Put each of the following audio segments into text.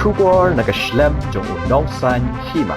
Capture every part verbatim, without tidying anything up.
Khubor na ka shlem jong u nongsan hima.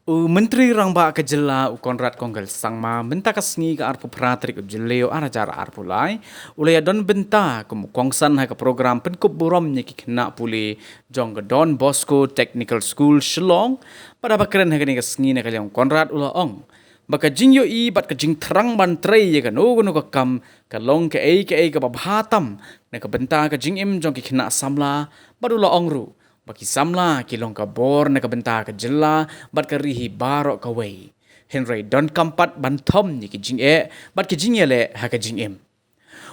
U Myntri Rangbah ka Jylla u Conrad Kongkal Sangma mynta ka sngi ka arphew phra tarik u Jylliew ar hajar arphew lai u la ïadon bynta kum u kongsan ha ka program pynkup burom ïa ki khynnah pule jong ka Don Bosco Technical School Shillong. Bad haba kren ha kane ka sngi na ka liang u Conrad u la ong ba ka jingïohi bad ka jingthrang ban trei ïa kano kano ka kam ka long kaei kaei kaba bha tam na ka bynta ka jingim jong ki khynnah samla, bad u la ong ruh ba ki samla ki long ka bor na ka bynta ka jylla bad ka ri hi baroh kawei. Hynrei donkam pat ban thom ïa ki jingeh bad ki jingïaleh ha ka jingim.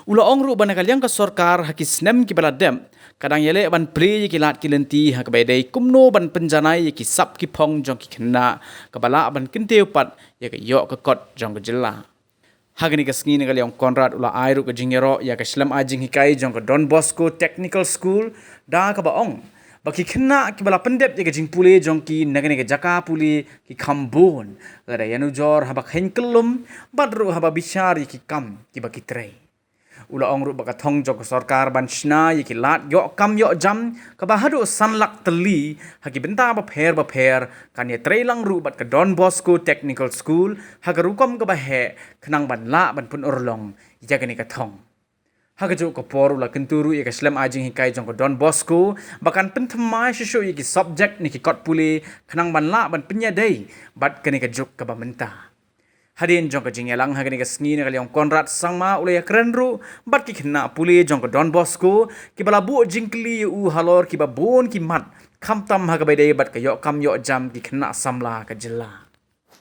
U la ong ruh ba na ka liang ka sorkar ha ki snem kiba la dep ka dang ïaleh ban plie ïa ki lad ki lynti ha kaba ïadei kumno ban pynjanai ïa ki sap ki phong jong ki khynnah kaba lah ban kyntiew pat ïa ka ïoh ka kot jong ka jylla. Ha kane ka sngi na ka liang u Conrad u la ai ruh ka jingïaroh ïa ka shlem ai jinghikai jong ka Don Bosco Technical School da kaba ong ba ki khynnah kiba la pyndep ïa ka jingpule jong ki na kane ka jaka pule ki kham bun lada ïanujor haba kheiñ kyllum bad ruh haba bishar ïa ki kam kiba ki trei. U la ong ruh ba ka thong jong ka sorkar ban shna ïa ki lad ïoh kam ïoh jam kaba haduh san lak tylli ha ki bynta bapher bapher kan ïatrei lang ruh bad ka Don Bosco Technical School ha ka rukom kaba heh khnang ban lah ban pynurlong ïa kane ka thong. Ha kajuh ka por u la kyntu ruh ïa ka shlem ai jinghikai jong ka Don Bosco ba kan pynthymmai shuh shuh ïa ki subject ne ki kot pule khnang ban lah ban pynïadei bad kane ka juk kaba mynta. Hadien jong ka jingïalang ha kane ka sngi na ka liang u Conrad Sangma u la ïakren ruh bad ki khynnah pule jong ka Don Bosco kiba la buh jingkylli ïa u halor kiba bun ki mat khamtam ha kaba ïadei bad ka ïoh kam ïoh jam ki khynnah samla ka jylla.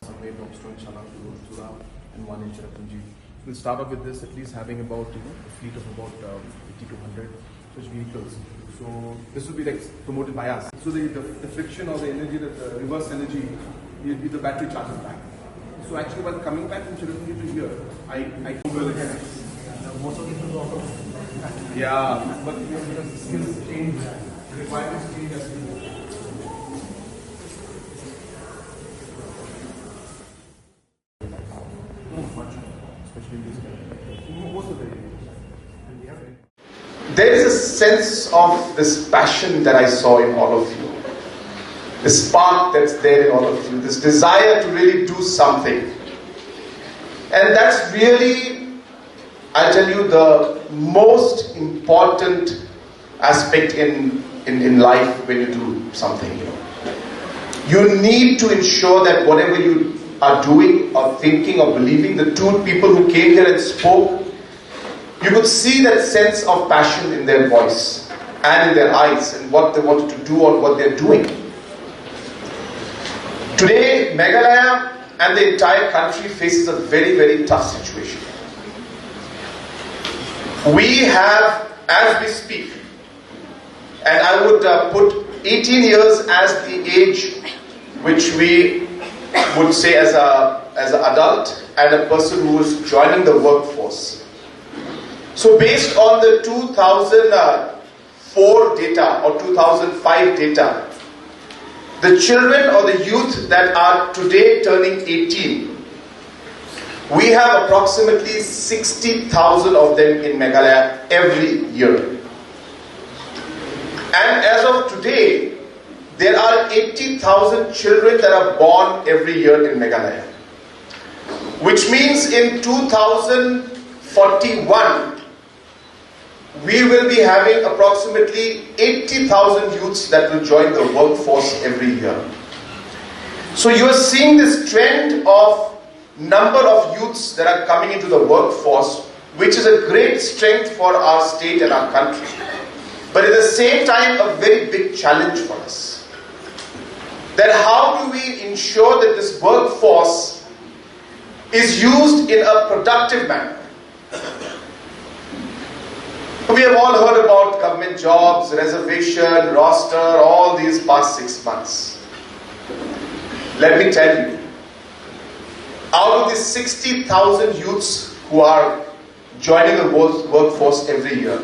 Somewhere from Stone Shalang to Chura and one in Cherrapunji. We'll start off with this, at least having about, you know, a fleet of about, um, fifty to hundred such vehicles. So this will be, like, promoted by us. So the, the, the friction or the energy, that the reverse energy, the, the battery charges back. So actually, while coming back from Cherrapunji to here, I, I most of it is also, yeah, but skills change, requirements change as we go. There is a sense of this passion that I saw in all of you, this spark that's there in all of you, this desire to really do something. And that's really, I tell you, the most important aspect in, in, in life when you do something, you know. You need to ensure that whatever you are doing or thinking or believing, the two people who came here and spoke, you could see that sense of passion in their voice and in their eyes and what they wanted to do or what they're doing. Today, Meghalaya and the entire country faces a very, very tough situation. We have, as we speak, and I would, uh, put eighteen years as the age which we would say as a, as an adult and a person who is joining the workforce. So based on the two thousand four data or two thousand five data, the children or the youth that are today turning eighteen, we have approximately sixty thousand of them in Meghalaya every year. And as of today, there are eighty thousand children that are born every year in Meghalaya, which means in two thousand forty-one, we will be having approximately eighty thousand youths that will join the workforce every year. So you are seeing this trend of number of youths that are coming into the workforce, which is a great strength for our state and our country. But at the same time, a very big challenge for us. That how do we ensure that this workforce is used in a productive manner? We have all heard about government jobs, reservation, roster, all these past six months. Let me tell you, out of the sixty thousand youths who are joining the work-, workforce every year,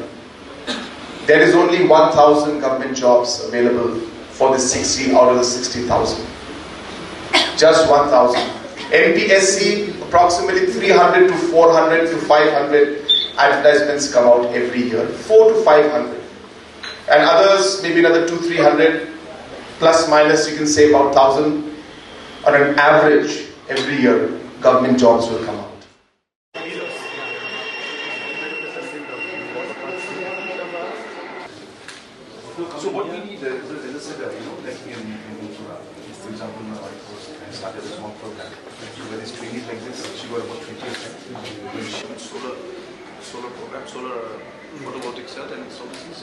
there is only one thousand government jobs available for the sixty out of the sixty thousand. Just one thousand. M P S C, approximately three hundred to four hundred to five hundred advertisements come out every year. Four to five hundred. And others, maybe another two, three hundred, plus minus, you can say about thousand. On an average, every year, government jobs will come out. So what we need, uh, as I said, uh, you know, like in, in Mithura, for example, my wife was, I started a small program. So when it's training like this, she got about twenty of them. Solar, solar program, solar photovoltaic cell and installations.